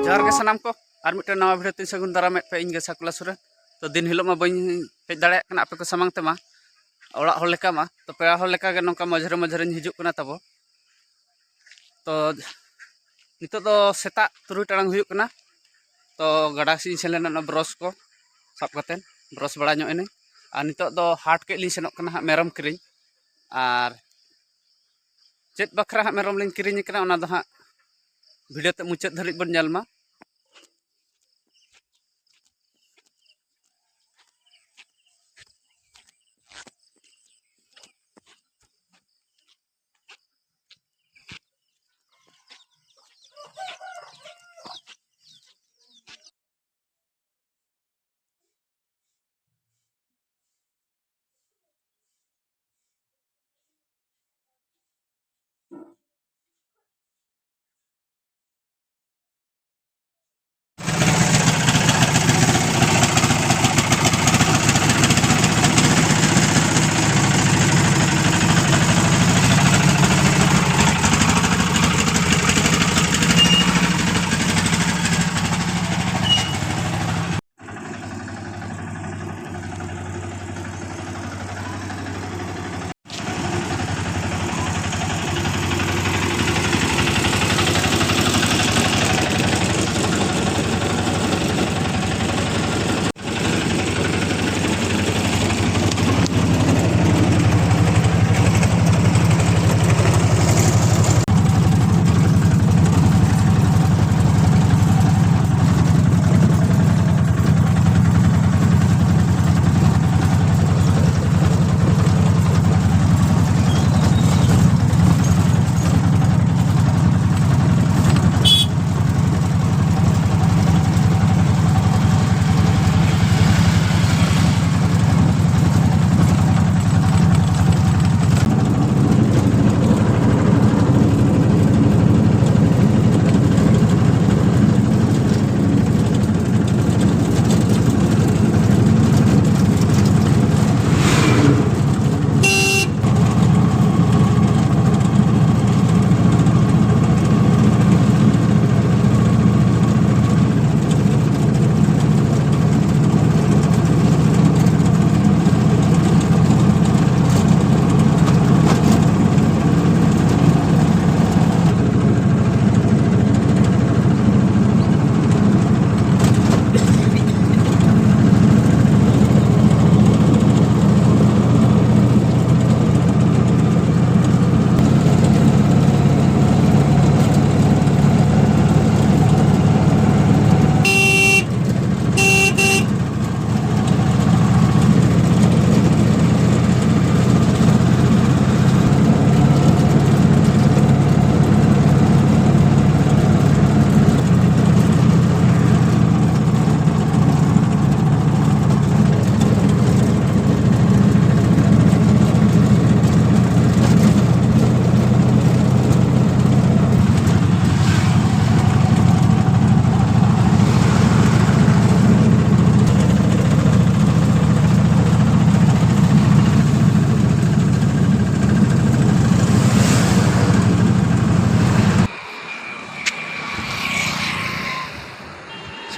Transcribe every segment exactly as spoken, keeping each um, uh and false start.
ᱡᱚᱦᱟᱨ ᱜᱮ ᱥᱟᱱᱟᱢ ᱠᱚ, ᱟᱨ ᱢᱤᱫᱴᱮᱱ ᱱᱟᱣᱟ ᱵᱷᱤᱰᱤᱭᱳ ᱛᱤᱧ ᱥᱟᱹᱜᱩᱱ ᱫᱟᱨᱟᱢᱮᱫ ᱯᱮ᱾ ᱤᱧ ᱜᱮ ᱥᱟᱠᱩᱞᱟ ᱥᱚᱨᱮᱱ᱾ ᱛᱚ, ᱫᱤᱱ ᱦᱤᱞᱳᱜ ᱢᱟ ᱵᱟᱹᱧ ᱦᱮᱡ ᱫᱟᱲᱮᱭᱟᱜ ᱠᱟᱱᱟ ᱟᱯᱮ ᱠᱚ ᱥᱟᱢᱟᱝ ᱛᱮᱢᱟ, ᱚᱲᱟᱜ ᱦᱚᱲ ᱞᱮᱠᱟ ᱢᱟ᱾ ᱛᱚ, ᱯᱮᱲᱟ ᱦᱚᱲ ᱞᱮᱠᱟ ᱜᱮ ᱱᱚᱝᱠᱟ ᱢᱟᱡᱷᱮᱨᱮ ᱢᱟᱡᱷᱮᱨᱮᱧ ᱦᱤᱡᱩᱜ ᱠᱟᱱᱟ ᱛᱟᱵᱚ᱾ ᱛᱚ, ᱱᱤᱛᱚᱜ ᱫᱚ ᱥᱮᱛᱟᱜ ᱛᱩᱨᱩᱭ ᱴᱟᱲᱟᱝ ᱦᱩᱭᱩᱜ ᱠᱟᱱᱟ᱾ ᱛᱚ, ᱜᱟᱰᱟ ᱥᱮᱫ ᱤᱧ ᱥᱮᱱ ᱞᱮᱱᱟ, ᱚᱱᱟ ᱵᱨᱚᱥ ᱠᱚ ᱥᱟᱵ ᱠᱟᱛᱮᱫ ᱵᱨᱚᱥ ᱵᱟᱲᱟ ᱧᱚᱜ ᱮᱱᱟᱹᱧ᱾ ᱟᱨ ᱱᱤᱛᱚᱜ ᱫᱚ ᱦᱟᱴ ᱠᱮᱫ ᱞᱤᱧ ᱥᱮᱱᱚᱜ ᱠᱟᱱᱟ ᱦᱟᱸᱜ ᱢᱮᱨᱚᱢ ᱠᱤᱨᱤᱧ᱾ ᱟᱨ ᱪᱮᱫ ᱵᱟᱠᱷᱨᱟ ᱦᱟᱸᱜ ᱢᱮᱨᱚᱢ ᱞᱤᱧ ᱠᱤᱨᱤᱧ ᱠᱟᱱᱟ, ᱚᱱᱟ ᱫᱚ ᱦᱟᱸᱜ ᱵᱷᱤᱰᱤᱭᱳ ᱛᱮ ᱢᱩᱪᱟᱹᱫ ᱫᱷᱟᱹᱨᱤᱡ ᱵᱚᱱ ᱧᱮᱞ ᱢᱟ᱾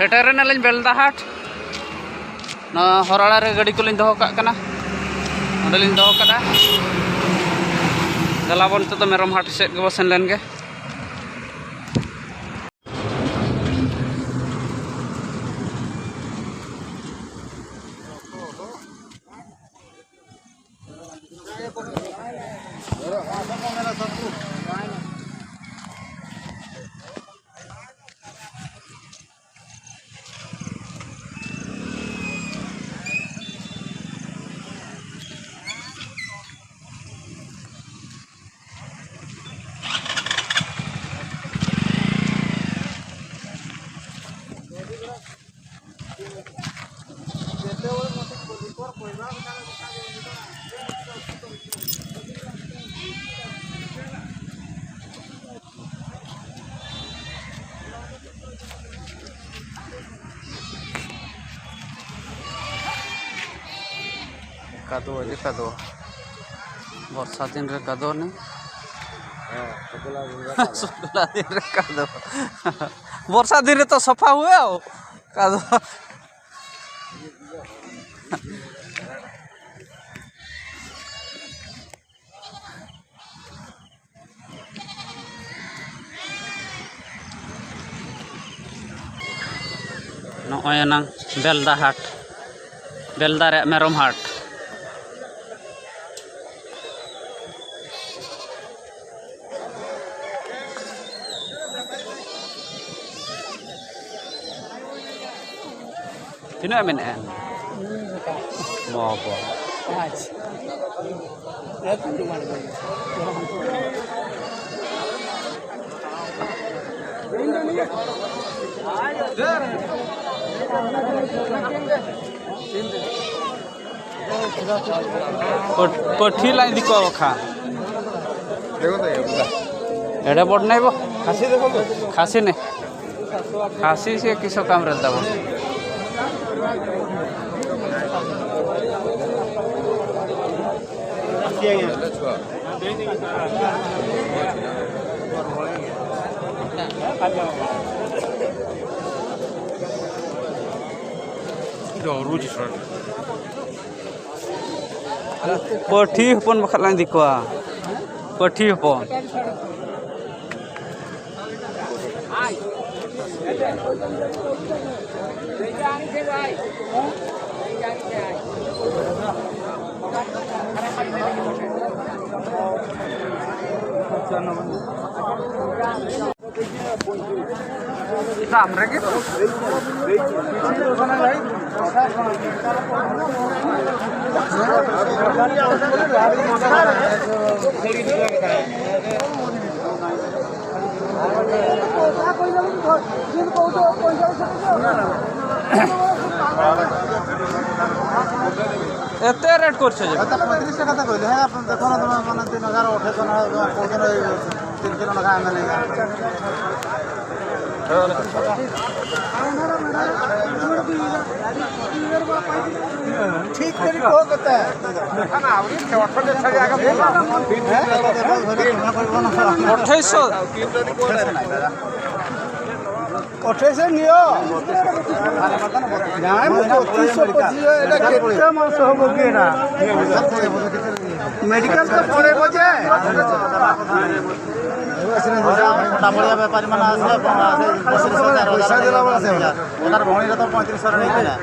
ᱥᱮᱴᱮᱨ ᱮᱱᱟᱞᱤᱧ ᱵᱮᱞᱫᱟ ᱦᱟᱴ᱾ ᱱᱚᱣᱟ ᱦᱚᱨ ᱟᱲᱟ ᱨᱮ ᱜᱟᱹᱰᱤ ᱠᱚᱞᱤᱧ ᱫᱚᱦᱚ ᱠᱟᱜ ᱠᱟᱱᱟ, ᱚᱸᱰᱮᱞᱤᱧ ᱫᱚᱦᱚ ᱠᱟᱜᱼᱟ᱾ ᱫᱮᱞᱟ ᱵᱚᱱ, ᱱᱤᱛᱚᱜ ᱫᱚ ᱢᱮᱨᱚᱢ ᱦᱟᱴ ᱥᱮᱫ ᱜᱮᱵᱚ ᱥᱮᱱ ᱞᱮᱱ ᱜᱮ᱾ ᱠᱟᱫᱚ ᱡᱮ ᱠᱟᱫᱚ, ᱵᱚᱨᱥᱟ ᱫᱤᱱ ᱨᱮ ᱠᱟᱫᱚ ᱱᱮ᱾ ᱦᱮᱸ, ᱥᱩᱠᱞᱟ ᱫᱤᱱ ᱨᱮ ᱠᱟᱫᱚ᱾ ᱥᱩᱠᱞᱟ ᱫᱤᱱ ᱨᱮ ᱠᱟᱫᱚ᱾ ᱵᱚᱨᱥᱟ ᱫᱤᱱ ᱨᱮ ᱛᱚ ᱥᱟᱯᱷᱟ ᱦᱩᱭᱩᱜᱼᱟ, ᱠᱟᱫᱚ᱾ ᱱᱚᱜᱼᱚᱭ ᱮᱱᱟᱝ ᱵᱮᱞᱫᱟ ᱦᱟᱴ, ᱵᱮᱞᱫᱟ ᱨᱮᱭᱟᱜ ᱢᱮᱨᱚᱢ ᱦᱟᱴ᱾ ᱛᱤᱱᱟᱹᱜ ᱮᱢ ᱢᱮᱱᱮᱫᱼᱟ? ᱵᱟᱵᱟ᱾ ᱯᱟᱹᱴ-, ᱯᱟᱹᱴᱷᱤ ᱞᱟᱡ ᱤᱫᱤ ᱠᱚᱣᱟ ᱵᱟᱠᱷᱟᱱ᱾ ᱮᱲᱮ ᱵᱚᱰ ᱱᱟᱭ ᱵᱚ᱾ ᱠᱷᱟᱹᱥᱤ ᱫᱮᱠᱷᱚ ᱛᱚ᱾ ᱠᱷᱟᱹᱥᱤ ᱱᱮ᱾ ᱠᱷᱟᱹᱥᱤ ᱥᱮ ᱠᱤᱥᱚ ᱠᱟᱢ ᱨᱮ ᱫᱟᱵᱚ᱾ ᱯᱟᱹᱴᱷᱤ ᱦᱚᱯᱚᱱ ᱵᱟᱠᱷᱟᱡ ᱞᱟᱝ ᱤᱫᱤ ᱠᱚᱣᱟ᱾ ᱯᱟᱹᱴᱷᱤ ᱦᱚᱯᱚᱱ᱾ ᱫᱟᱢ ᱨᱮᱜᱮ ᱛᱚ᱾ ଏତେ ରେଟ୍ କରୁଛ ଯେ? ଏତେ ପଇଁତିରିଶ ଟଙ୍କା ତ କହିଲେ, ହେ, ଆପଣ ଦେଖ ନା, ତମେ ମାନେ ତିନି ହଜାର ଅଠେଇଶ ଟଙ୍କା କହୁଛ ନା, ଏଇ ତିନି କିଲୋ ଲେଖା ଆମେ ନେଇ। ଠିକ୍ କରି କୁହ କେତେ? ଅଠେଇଶ। ଅଠେଇଶ ନିଅ। ନାଇଁ, ମୁଁ ପଚିଶ ଶହ, ପଚିଶ ଶହ, ଏଇଟା କେତେ ମାସ ହବ କି ଏଇଟା? ମେଡିକାଲ ତ ପଳେଇବ ଯେ। ମୋଟା ଭଳିଆ ବେପାରୀମାନେ ଆସିଲେ, ପଇସା ଦେଲା ବେଳେ ସେ, ଏଟାର ଭଉଣୀର ତ ପଇଁତିରିଶ ଶହ ନେଇଥିଲା।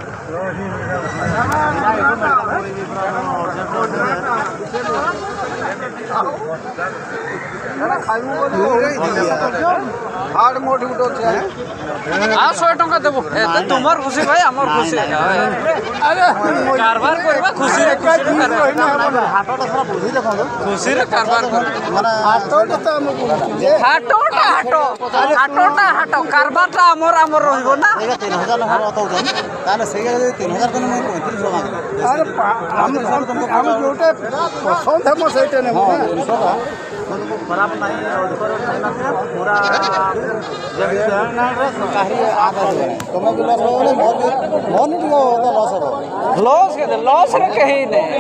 ହାର୍ଡ ମୋଟ ଗୋଟେ ଅଛି, ଆଜ୍ଞା। ଆଉ ଶହେ ଟଙ୍କା ଦେବୁ। ଏ ତ ତୁମର ଖୁସି ଭାଇ, ଆମର ଖୁସି। ଆରେ କାରବାର କରିବା ଖୁସିରେ, ଖୁସିରେ କାରବାର। ହାଟଟା ସାରା ବୁଝି ଦେଖନ୍ତୁ। ଖୁସିରେ କାରବାର କରିବା। ମାନେ ହାଟଟା ତ ଆମେ ବୁଝୁଛୁ ଯେ ହାଟଟା ହାଟ, ହାଟଟା ହାଟ, କାରବାରଟା ଆମର, ଆମର ରହିବ ନା। ଏଇଟା ତିନି ହଜାର ଲେଖା ଦଉଛନ୍ତି, ତାହେଲେ ସେଇଟା ଯଦି ତିନି ହଜାର ଦେଲେ ମୁଁ ପଇଁତିରିଶ ଟଙ୍କା ଦେବି। ଆରେ ପା-, ଆମେ, ଆମେ ଯୋଉଟା ପସନ୍ଦ ହେବ ସେଇଟା ନେବୁ ନା। ତିନିଶହ ଟଙ୍କା। ଖରାପ ନାହିଁ, ଅଧିକ ରେଟ୍ ନାହିଁ, ପୁରା ଯେମିତି କାହିଁରେ ଆଦାୟ ହୁଏ। ତମେ ବି ଲସ୍ ହବନି, ମୋର ବି, ମୋର ବି ଟିକେ ଅଧା ଲସ୍ ହବ। ଲସ୍ କେତେ? ଲସ୍ରେ କେହି ନାହିଁ।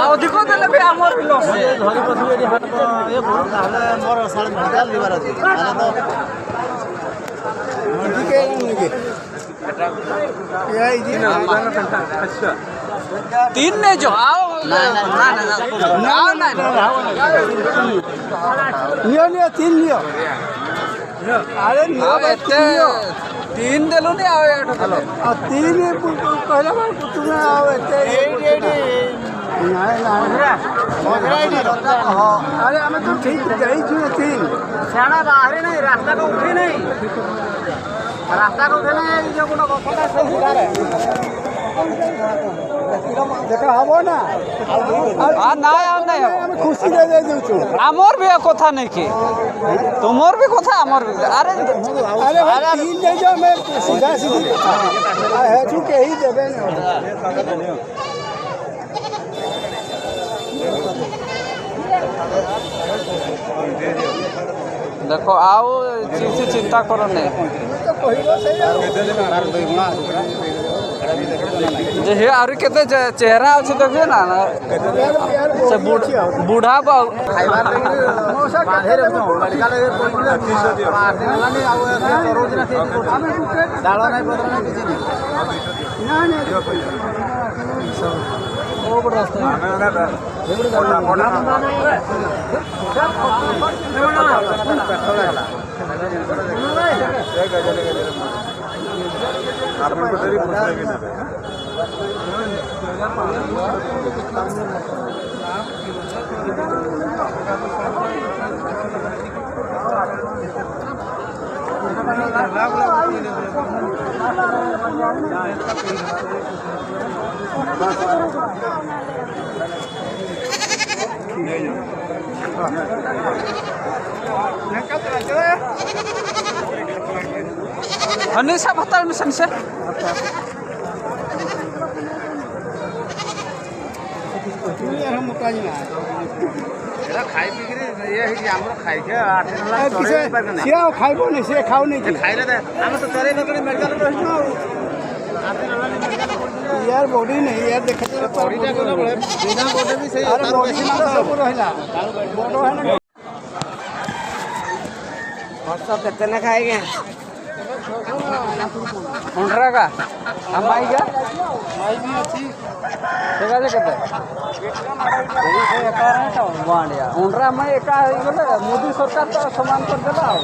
ଆଉ ଅଧିକ ଦେଲେ ବି ଆମର ବି ଲସ୍। ଧରି ବସିବି ଏଠି ହାଟ ଇଏ କରୁ, ତାହେଲେ ମୋର ସାଢ଼େ ହଜାର ଯିବାର ଅଛି। ତାହେଲେ ତ तीन ने जो आओ ना, ना, ना, आओ ना। নিয়া, নিয়া, তিন নিয়া। আরে নিয়া, আও ভাই, এতে তিন নিয়া। তিন দেলুনি, আও এটো দেলো। আর তিন এ পু-, পু-, পহলা বার তুমি আও এতে। না, না, না। আরে আমি তো ঠিক যাইছি তিন। সেটা বাহারে নাই, রাস্তাটা উঠে নাই। রাস্তাটা উঠে নাই, এই যে কোনো কথাটা সব উধারে। দেখা হবো না। আর নাই, আর নাই হবো। আমি খুশি হয়ে যাই দিচ্ছি। আমার বি কথা নেই কি? তোমার বি কথা, আমার বি কথা। আরে, আরে ভাই, আরে, তিন যাই যাও, আমি সিধা সিধি কথা। আর হেতু কেহি দেবে না। দেখো, আও কিছু চিন্তা করো নেই। যে হে আরে কেতে চে-, চেহারা আছে দেখবে না, না? সে বুড়-, বুড়া বা ᱦᱟᱹᱱᱤ ᱥᱟᱵ ᱦᱟᱛᱟᱲ ᱢᱮᱥᱮ, ᱦᱟᱹᱱᱤ ᱥᱮ᱾ ᱱᱩᱭ ᱟᱨᱦᱚᱸ ᱢᱚᱴᱟ ᱧᱚᱜ ᱟᱭ᱾ ᱮᱨᱟ ᱠᱷᱟᱭ ᱯᱤᱜᱤᱨᱤ, ᱤᱭᱟᱹ ᱦᱤᱡᱩᱜ, ᱟᱢᱨᱚ ᱠᱷᱟᱭ ᱠᱮ, ᱟᱴ ᱞᱟᱠᱷ ᱮ, ᱪᱚᱲᱮ ᱯᱤᱥᱮ ᱵᱮᱯᱟᱨ ᱠᱟᱱᱟ᱾ ᱥᱤᱭᱟ ᱠᱷᱟᱭᱵᱚ ᱱᱤ, ᱥᱤᱭᱟ ᱠᱷᱟᱣ ᱱᱤ ᱡᱤ᱾ ᱠᱷᱟᱭ ᱞᱮᱫᱟ, ᱟᱢ ᱛᱚ ᱪᱚᱲᱮ ᱞᱮᱫᱟ, ᱢᱮᱰᱤᱠᱟᱞ ᱨᱮ ᱦᱤᱡᱩᱜ᱾ ᱟᱴ ᱞᱟᱠᱷ ᱢᱮᱰᱤᱠᱟᱞ ᱨᱮ ᱦᱤᱡᱩᱜ᱾ ᱭᱟᱨ ᱵᱚᱰᱤ ᱱᱤ, ᱭᱟᱨ ᱫᱮᱠᱷᱟ ᱛᱚ ᱵᱚᱰᱤ ᱴᱟ ᱠᱚᱱᱚ ᱵᱚᱲᱮ᱾ ᱵᱤᱱᱟ ᱵᱚᱰᱤ ᱵᱤ ᱥᱟᱦᱤ ᱟᱨ ᱦᱚᱛᱟ ᱵᱚᱰᱤ ᱵᱮᱥᱤ ᱢᱟ ᱱᱟ ᱛᱚ ᱛᱚ᱾ ᱯᱩᱨᱟᱹ ᱦᱤᱞᱟ᱾ ᱵᱚᱰᱚ ᱦᱮᱱᱟ᱾ ᱦᱚᱲ ᱥᱟᱶ ᱛᱮ ᱛᱮᱱᱮ ᱠᱷᱟᱭ ᱜᱮ᱾ ଅଣ୍ଡରାଗା? ଆଉ ମାଇଗା? ମାଇ ବି ଅଛି। ସେଗା ଯେ କେତେ? ତିରିଶ ଏକା ରେଟ୍ ଆଉ। ବଢ଼ିଆ। ଅଣ୍ଡରା ମାଇ ଏକା ହେଇଗଲେ ମୋଦି ସରକାର ତ ସମାନ କରିଦେଲା ଆଉ।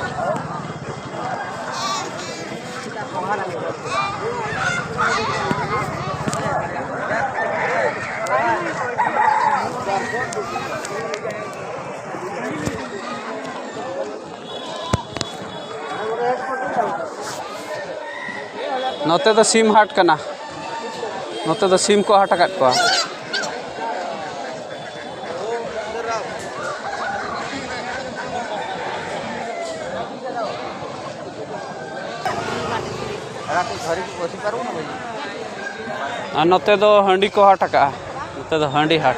ᱱᱚᱛᱮ ᱫᱚ ᱥᱤᱢ ᱦᱟᱴ ᱠᱟᱱᱟ᱾ ᱱᱚᱛᱮ ᱫᱚ ᱥᱤᱢ ᱠᱚ ᱦᱟᱴ ᱟᱠᱟᱫ ᱠᱚᱣᱟ᱾ ᱟᱨ ᱱᱚᱛᱮ ᱫᱚ ᱦᱟᱺᱰᱤ ᱠᱚ ᱦᱟᱴ ᱟᱠᱟᱜᱼᱟ᱾ ᱱᱚᱛᱮ ᱫᱚ ᱦᱟᱺᱰᱤ ᱦᱟᱴ᱾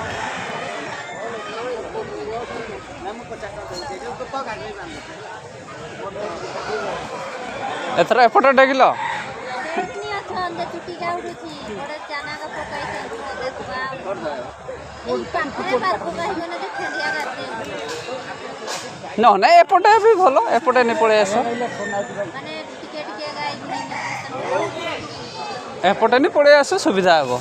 ଏଥର ଏପଟେ ଡେଗିଲ। ନହେଲେ ଏପଟେ ବି ଭଲ, ଏପଟେ ନି ପଳେଇ ଆସ। ଏପଟେ ନି ପଳେଇ ଆସ, ସୁବିଧା ହବ।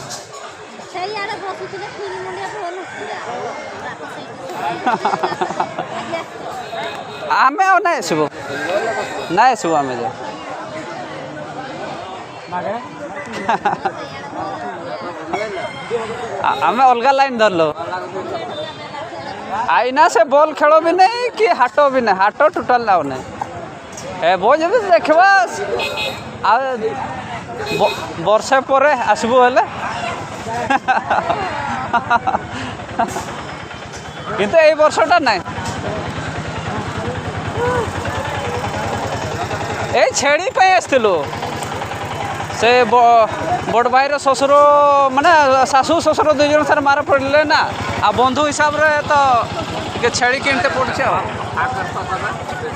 ଆମେ ଆଉ ନାଇଁ ଆସିବୁ, ନାଇଁ ଆସିବୁ ଆମେ ଯେ। ଆ-, ଆମେ ଅଲଗା ଲାଇନ୍ ଧରିଲୁ। ଆଇନା ସେ ବଲ୍ ଖେଳ ବି ନାହିଁ କି ହାଟ ବି ନାହିଁ, ହାଟ ଟୋଟାଲ ଆଉ ନାହିଁ। ଏ ବୋ ଯଦି ଦେଖିବା, ଆଉ ବ-, ବର୍ଷେ ପରେ ଆସିବୁ ହେଲେ। କିନ୍ତୁ ଏଇ ବର୍ଷଟା ନାହିଁ। ଏଇ ଛେଳି ପାଇଁ ଆସିଥିଲୁ। ସେ ବ-, ବଡ଼ ଭାଇର ଶ୍ୱଶୁର, ମାନେ ଶାଶୁ ଶ୍ୱଶୁର ଦୁଇ ଜଣ ଥରେ ମାର ପଡ଼ିଲେ ନା, ଆଉ ବନ୍ଧୁ ହିସାବରେ ତ ଟିକେ ଛେଳି କିଣିତେ ପଡ଼ୁଛି ଆଉ।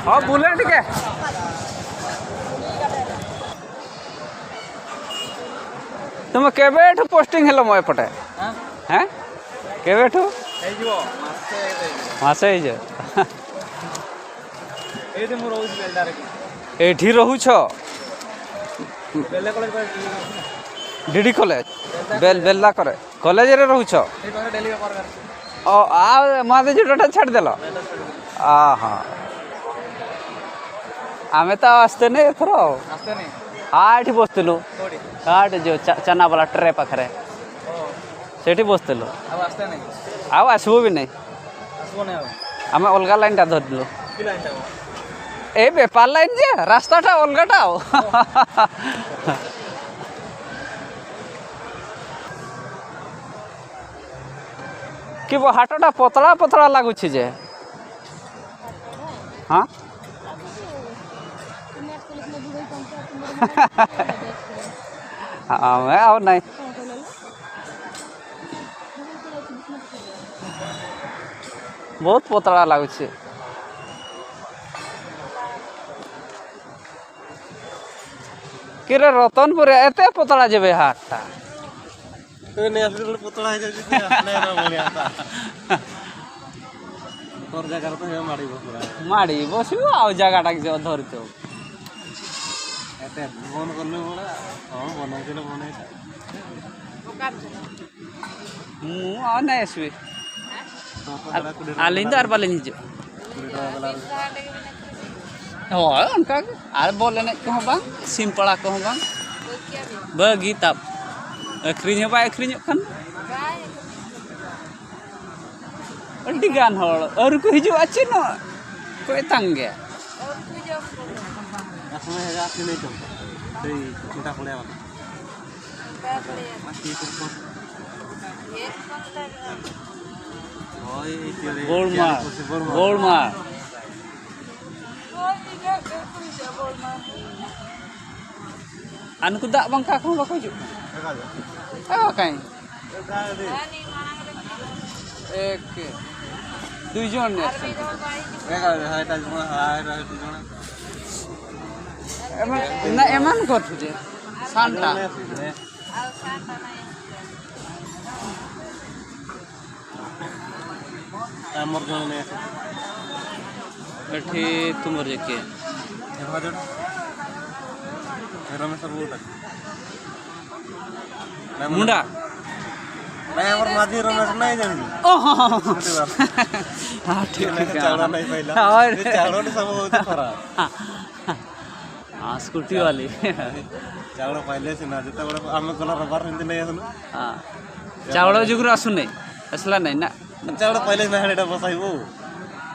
ହଁ, ବୁଲେ ଟିକେ। ତୁମେ କେବେଠୁ ପୋଷ୍ଟିଂ ହେଲ ମ ଏପଟେ? ଆଁ? ଆଁ? କେବେଠୁ? ହେଇଯିବ, ମାସେ ହେଇଯିବ। ମାସେ ହେଇଯିବ। ଏଇଠି ମୁଁ ରହୁଛି ବେଲଦାରେ। ଏଇଠି ରହୁଛ? D D college. ବେଲ ବେଲଦା କରେ। କଲେଜରେ ରହୁଛ? ଓ, ଆଉ ମହାଦେବ ଯୋଉଟା ଛାଡ଼ିଦେଲ? ଅହ। ଆମେ ତ ଆଉ ଆସିତେନି ଏଥର ଆଉ। ଆସିତେନି? ହଁ, ଏଠି ବସିଥିଲୁ। କୋଉଠି? ହଁ, ଏଠି ଯୋଉ ଚା- ଚାନାବାଲା ଟ୍ରେ ପାଖରେ। ସେଇଠି ବସିଥିଲୁ। ଆଉ ଆସିତେନି? ଆଉ ଆସିବୁ ବି ନାହିଁ। ଆସିବନି ଆଉ? ଆମେ ଅଲଗା ଲାଇନ୍ଟା ଧରିଲୁ। କି ଲାଇନ୍ଟା? ଏ ବେପାର ଲାଇନ୍ ଯେ, ରାସ୍ତାଟା ଅଲଗାଟା ଆଉ। କି ବ- ହାଟଟା ପତଳା ପତଳା ଲାଗୁଛି ଯେ। ହଁ। ଆମେ ଆଉ ନାଇଁ। ବହୁତ ପତଳା ଲାଗୁଛି। କିରେ ରତନପୁର ଏତେ ପତଳା ଯିବେ ହାଟଟା? ଏ ନେଇ ଆସିଲେ ଗୋଟେ ପତଳା ହେଇଯାଉଛି, ତୁ ଆସିଲେ ଏଇଟା ବଢିଆ କଥା। ତୋର ଜାଗାରେ ତ ହେ ମାଡ଼ିବ ପୁରା। ମାଡ଼ି ବସିବ ଆଉ ଜାଗାଟା କି ଧରିଥିବ। ଏତେ ବନ୍ଦ କଲୁ ପୁରା। ହଁ, ବନେଇଥିଲେ ବନେଇଥା। ᱦᱩᱸ, ᱟᱨ ᱱᱮᱥ ᱜᱮ᱾ ᱟᱨ ᱟᱹᱞᱤᱧ ᱫᱚ ᱟᱨ ᱵᱟᱹᱞᱤᱧ ᱦᱤᱡᱩᱜᱼᱟ᱾ ᱦᱳᱭ, ᱚᱱᱠᱟ ᱜᱮ᱾ ᱟᱨ ᱵᱚᱞ ᱮᱱᱮᱡ ᱠᱚᱦᱚᱸ ᱵᱟᱝ, ᱥᱤᱢ ᱯᱟᱲᱟ ᱠᱚᱦᱚᱸ ᱵᱟᱝ᱾ ᱵᱟᱹᱜᱤ ᱛᱟᱵ᱾ ᱟᱹᱠᱷᱨᱤᱧ ᱦᱚᱸ ᱵᱟᱭ ᱟᱹᱠᱷᱨᱤᱧᱚᱜ ᱠᱟᱱ᱾ ᱟᱹᱰᱤ ᱜᱟᱱ ᱦᱚᱲ ᱟᱹᱣᱨᱤ ᱠᱚ ᱦᱤᱡᱩᱜᱼᱟ, ᱪᱮᱫ ᱦᱚᱸ ᱠᱚ ᱮᱛᱟᱝ ᱜᱮ᱾ ᱚᱠᱟ ᱥᱚᱢᱚᱭ ᱦᱮᱡ ᱟᱠᱟᱱᱟ, ᱞᱟᱹᱭ ᱪᱚᱝ᱾ ᱥᱮᱭ ᱪᱤᱱᱛᱟ ᱯᱚᱲᱮ ᱟᱠᱟᱱᱟ᱾ ᱦᱳᱭ, ᱪᱮᱬᱮ, ᱵᱚᱲᱢᱟ, ᱪᱮᱬᱮ ᱠᱚ ᱥᱮ ᱵᱚᱲᱢᱟ᱾ ᱵᱚᱲᱢᱟ᱾ ᱟᱨ ᱱᱩᱠᱩ ᱫᱟᱜ ᱵᱟᱝᱠᱟ ᱠᱚᱦᱚᱸ ᱵᱟᱠᱚ ᱦᱤᱡᱩᱜ ᱠᱟᱱᱟ᱾ ᱮᱠᱟᱞ᱾ ᱮ ᱵᱟᱠᱷᱟᱱ᱾ ᱮᱠ, ᱫᱩᱭ ᱡᱚᱱ ᱮᱠᱥᱚᱱ᱾ ᱮᱠᱟᱞ, ᱦᱳᱭ, ᱮᱴᱟᱜ ᱡᱚᱱ, ᱦᱳᱭ, ᱦᱳᱭ, ᱡᱚᱱ᱾ ᱮᱢᱟᱱ, ᱱᱟ ᱮᱢᱟᱱ ᱠᱚ ᱴᱷᱤᱠ ᱥᱟᱱᱴᱟ᱾ ᱟᱢᱚᱨ ᱡᱚᱱ ᱞᱮ᱾ ᱮᱴᱷᱤ ᱛᱩᱢᱚᱨ ᱡᱮᱠᱮ᱾ ᱮᱠ ᱦᱟᱡᱟᱨ᱾ रमेश बाबू उठा। नहीं, मुंडा। नहीं, हमारे माझी रमेश नहीं जानी। ओह। हाँ, ठीक, ठीक है। चावड़ा नहीं पहला। और ये चावड़ा ने सब बहुत खराब। हाँ, स्कूटी वाली। चावड़ा पहले से ना, जितना बड़ा हम लोग गला रबर हिंदी नहीं है ना। हाँ। चावड़ा जुगुर आसुने, असला नहीं ना। चावड़ा पहले से ना, हेडा बसाई वो।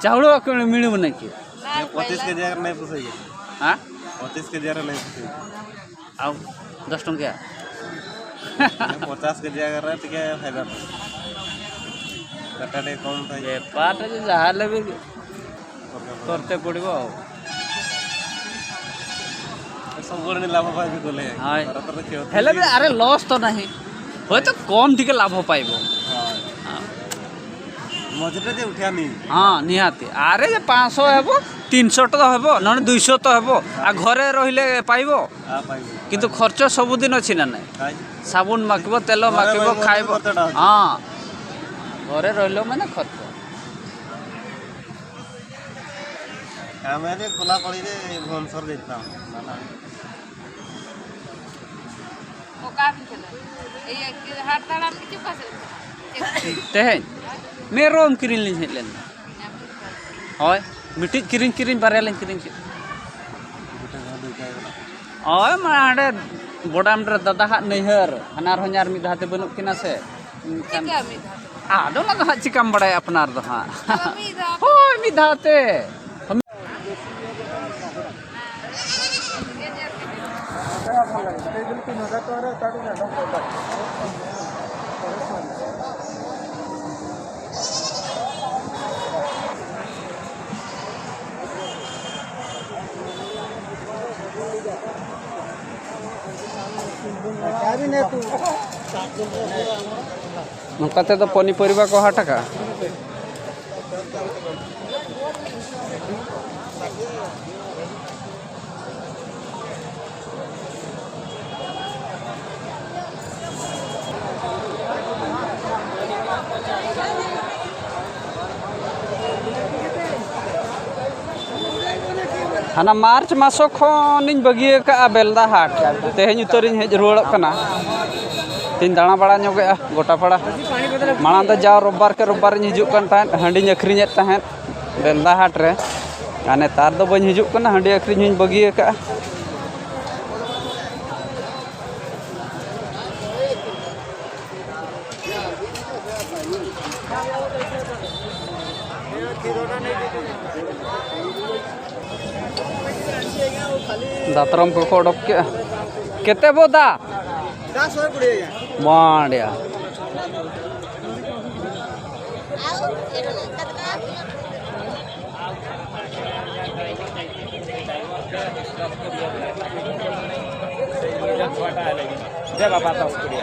चावड़ा को मिलू नहीं कि। ये पच्चीस के जगह नहीं पूछेगी। हाँ? पच्चीस के जगह नहीं पूछेगी। ଆଉ ଦଶ ଟଙ୍କିଆ। ପଚାଶ କେଜି ଆଗରେ ଟିକେ ଫାଇଦା। ବେପାରଟା ଟିକେ କମ୍ ଥାଏ। ବେପାରଟା ଯେ ଯାହା ହେଲେ ବି କରତେ ପଡ଼ିବ ଆଉ। ସବୁବେଳେ ଲାଭ ପାଇବି କଲେ। ହଁ। ହେଲେ ବି ଆରେ, ଲସ୍ ତ ନାହିଁ, ହୁଏତ କମ୍ ଟିକେ ଲାଭ ପାଇବ। ହଁ। ମଝିରେ ଯେ ଉଠିଆନି। ହଁ, ନିହାତି। ଆରେ, ଯେ ପାଞ୍ଚଶହ ହେବ, ତିନିଶହ ତ ହେବ, ନହେଲେ ଦୁଇଶହ ତ ହେବ। ଆଉ ଘରେ ରହିଲେ ପାଇବ। ଆ, ପାଇବ। କିନ୍ତୁ ଖର୍ଚ୍ଚ ସବୁଦିନ ଅଛି ନା ନାଇଁ? କାଇଁ? ସାବୁନ ମାଖିବ, ତେଲ ଘରେ ମାଖିବ, ରହିବ, ଖାଇବ। ଖର୍ଚ୍ଚଟା ଅଛି। ହଁ, ଘରେ ରହିଲ ମାନେ ଖର୍ଚ୍ଚ। ଆମେ ଯେ ଖୋଲା ପଡ଼ିରେ ଭୁବନେଶ୍ୱର ଯାଇଥାଉ। ᱚᱠᱟ ᱵᱤᱱ ᱪᱟᱞᱟᱜᱼᱟ? ᱤᱭᱟᱹ, ᱦᱟᱴ ᱫᱟᱬᱟᱱ ᱜᱮ ᱪᱮ ᱚᱠᱟ ᱥᱮᱫ ᱵᱤᱱ ᱪᱟᱞᱟᱜᱼᱟ? ᱛᱮᱦᱮᱧ ᱢᱮᱨᱚᱢ ᱠᱤᱨᱤᱧ ᱞᱤᱧ ᱦᱮᱡ ᱞᱮᱱᱟ᱾ ᱦᱳᱭ, ᱢᱤᱫᱴᱤᱡ ᱠᱤᱨᱤᱧ, ᱠᱤᱨᱤᱧ ᱵᱟᱨᱭᱟ ᱞᱤᱧ ᱠᱤᱨᱤᱧ ᱠᱮᱫ᱾ ᱳᱭ, ᱢᱟ ᱦᱟᱸᱰᱮ ᱵᱚᱰᱟᱢ ᱨᱮ ᱫᱟᱫᱟ ᱦᱟᱜ ᱱᱟᱹᱭᱦᱟᱹᱨ, ᱦᱟᱱᱟᱨ ᱦᱚᱧᱦᱟᱨ ᱢᱤᱫ ᱫᱷᱟᱣ ᱛᱮ ᱵᱟᱹᱱᱩᱜ ᱠᱤᱱᱟ ᱥᱮ᱾ ᱮᱱᱠᱷᱟᱱ ᱪᱤᱠᱟᱹ ᱢᱤᱫ ᱫᱷᱟᱣ ᱛᱮ? ᱟᱫᱚ ᱚᱱᱟ ᱫᱚ ᱦᱟᱸᱜ ᱪᱤᱠᱟᱢ ᱵᱟᱲᱟᱭᱟ ᱟᱯᱱᱟᱨ ᱫᱚ ᱦᱟᱸᱜ᱾ ᱟᱫᱚ ᱢᱤᱫ ᱫᱷᱟᱣ ᱛᱮ᱾ ᱦᱳᱭ, ᱢᱤᱫ ᱫᱷᱟᱣ ᱛᱮ᱾ ᱱᱚᱝᱠᱟ ᱛᱮᱫᱚ ᱯᱚᱱᱤᱯᱚᱨᱤᱵᱟ ᱠᱚ ᱦᱟᱴ ᱟᱠᱟᱜᱼᱟ᱾ ᱦᱟᱱᱟ ᱢᱟᱨᱪ ᱢᱟᱥᱚ ᱠᱷᱚᱱᱤᱧ ᱵᱟᱹᱜᱤ ᱟᱠᱟᱫᱼᱟ ᱵᱮᱞᱫᱟ ᱦᱟᱴ᱾ ᱛᱮᱦᱮᱧ ᱩᱛᱟᱹᱨᱤᱧ ᱦᱮᱡ ᱨᱩᱣᱟᱹᱲᱚᱜ ᱠᱟᱱᱟ᱾ ᱛᱮᱦᱮᱧ ᱫᱟᱬᱟ ᱵᱟᱲᱟ ᱧᱚᱜᱮᱜᱼᱟ ᱜᱚᱴᱟ ᱯᱟᱲᱟ᱾ ᱢᱟᱲᱟᱝ ᱫᱚ ᱡᱟᱣ ᱨᱳᱵᱵᱟᱨ ᱠᱮ ᱨᱳᱵᱵᱟᱨᱤᱧ ᱦᱤᱡᱩᱜ ᱠᱟᱱ ᱛᱟᱦᱮᱸᱫ, ᱦᱟᱺᱰᱤᱧ ᱟᱹᱠᱷᱨᱤᱧᱮᱫ ᱛᱟᱦᱮᱸᱫ ᱵᱮᱞᱫᱟ ᱦᱟᱴ ᱨᱮ᱾ ᱟᱨ ᱱᱮᱛᱟᱨ ᱫᱚ ᱵᱟᱹᱧ ᱦᱤᱡᱩᱜ ᱠᱟᱱᱟ, ᱦᱟᱺᱰᱤ ᱟᱹᱠᱷᱨᱤᱧ ᱦᱚᱸᱧ ᱵᱟᱹᱜᱤ ᱟᱠᱟᱫᱼᱟ᱾ ᱫᱟᱛᱨᱚᱢ ᱠᱚᱠᱚ ᱚᱰᱚᱠ ᱠᱮᱜᱼᱟ᱾ ᱠᱮᱛᱮ ᱵᱚ ᱫᱟ? ᱫᱟᱥ ᱦᱚᱭ ᱠᱩᱲᱤ ᱦᱟᱡᱟᱨ᱾ ᱵᱟᱸᱰᱭᱟ᱾ ᱫᱮ ᱵᱟᱵᱟ, ᱫᱚᱥ ᱠᱩᱲᱤ᱾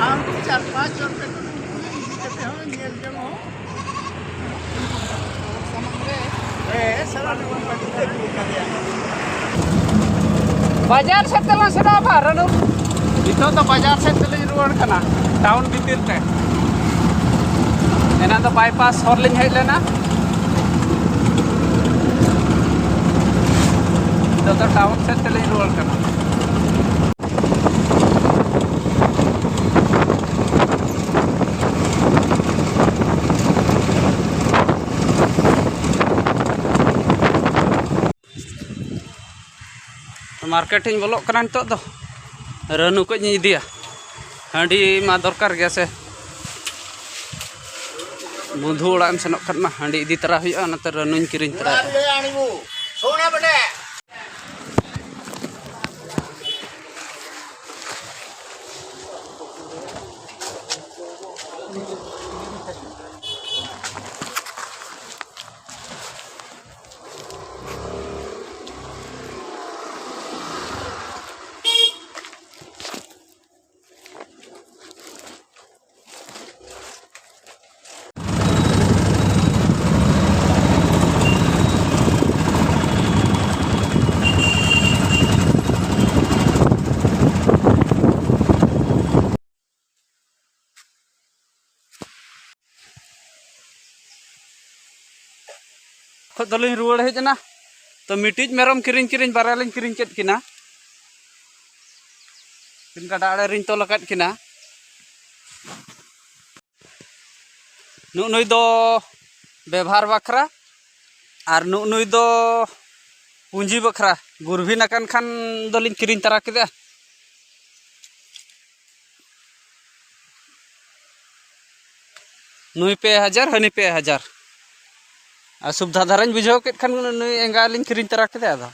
ᱟᱢ ᱪᱟᱨ ᱯᱟᱸᱪ ᱦᱚᱲ ᱯᱮ ᱠᱩᱞᱤ ᱠᱟᱛᱮ ᱦᱚᱸ ᱧᱮᱞ ᱡᱚᱝ ᱦᱚᱸ᱾ ᱵᱟᱡᱟᱨ ᱥᱮᱫ ᱛᱮᱞᱟᱝ ᱥᱮᱱᱚᱜᱼᱟ ᱵᱟ, ᱨᱟᱹᱱᱩ᱾ ᱱᱤᱛᱚᱜ ᱫᱚ ᱵᱟᱡᱟᱨ ᱥᱮᱫ ᱛᱮᱞᱤᱧ ᱨᱩᱣᱟᱹᱲ ᱠᱟᱱᱟ, ᱴᱟᱣᱩᱱ ᱵᱷᱤᱛᱤᱨ ᱛᱮ᱾ ᱮᱱᱟᱝ ᱫᱚ ᱵᱟᱭᱯᱟᱥ ᱦᱚᱨ ᱞᱤᱧ ᱦᱮᱡ ᱞᱮᱱᱟ, ᱱᱤᱛᱚᱜ ᱫᱚ ᱴᱟᱣᱩᱱ ᱥᱮᱫ ᱛᱮᱞᱤᱧ ᱨᱩᱣᱟᱹᱲ ᱠᱟᱱᱟ᱾ ᱢᱟᱨᱠᱮᱴ ᱤᱧ ᱵᱚᱞᱚᱜ ᱠᱟᱱᱟ ᱱᱤᱛᱚᱜ ᱫᱚ᱾ ᱨᱟᱹᱱᱩ ᱠᱚᱧ ᱤᱫᱤᱭᱟ, ᱦᱟᱺᱰᱤ ᱢᱟ ᱫᱚᱨᱠᱟᱨ ᱜᱮᱭᱟ ᱥᱮ᱾ ᱵᱚᱱᱫᱷᱩ ᱚᱲᱟᱜ ᱮᱢ ᱥᱮᱱᱚᱜ ᱠᱷᱟᱱ ᱢᱟ ᱦᱟᱺᱰᱤ ᱤᱫᱤ ᱛᱚᱨᱟ ᱦᱩᱭᱩᱜᱼᱟ, ᱚᱱᱟᱛᱮ ᱨᱟᱹᱱᱩᱧ ᱠᱤᱨᱤᱧ ᱛᱚᱨᱟᱭᱟ᱾ ᱠᱷᱚᱱ ᱫᱚᱞᱤᱧ ᱨᱩᱣᱟᱹᱲ ᱦᱮᱡ ᱮᱱᱟ᱾ ᱛᱚ, ᱢᱤᱫᱴᱤᱡ ᱢᱮᱨᱚᱢ ᱠᱤᱨᱤᱧ ᱠᱤᱨᱤᱧ ᱵᱟᱨᱭᱟ ᱞᱤᱧ ᱠᱤᱨᱤᱧ ᱠᱮᱫ ᱠᱤᱱᱟ᱾ ᱠᱤᱱ ᱜᱟᱰᱟ ᱟᱲᱮ ᱨᱤᱧ ᱛᱚᱞ ᱟᱠᱟᱫ ᱠᱤᱱᱟ᱾ ᱱᱩᱜ ᱱᱩᱭ ᱫᱚ ᱵᱮᱵᱷᱟᱨ ᱵᱟᱠᱷᱨᱟ ᱟᱨ ᱱᱩᱜ ᱱᱩᱭ ᱫᱚ ᱯᱩᱸᱡᱤ ᱵᱟᱠᱷᱨᱟ᱾ ᱜᱩᱨᱵᱷᱤᱱ ᱟᱠᱟᱱ ᱠᱷᱟᱱ ᱫᱚᱞᱤᱧ ᱠᱤᱨᱤᱧ ᱛᱟᱨᱟ ᱠᱮᱫᱟ᱾ ᱱᱩᱭ ᱯᱮ ᱦᱟᱡᱟᱨ, ᱦᱟᱹᱱᱤ ᱯᱮ ᱦᱟᱡᱟᱨ᱾ ᱟᱨ ᱥᱩᱵᱤᱫᱷᱟ ᱫᱷᱟᱨᱟᱧ ᱵᱩᱡᱷᱟᱹᱣ ᱠᱮᱫ ᱠᱷᱟᱱ ᱱᱩᱭ ᱮᱸᱜᱟ ᱞᱤᱧ ᱠᱤᱨᱤᱧ ᱛᱟᱨᱟ ᱠᱮᱫᱟ᱾ ᱟᱫᱚ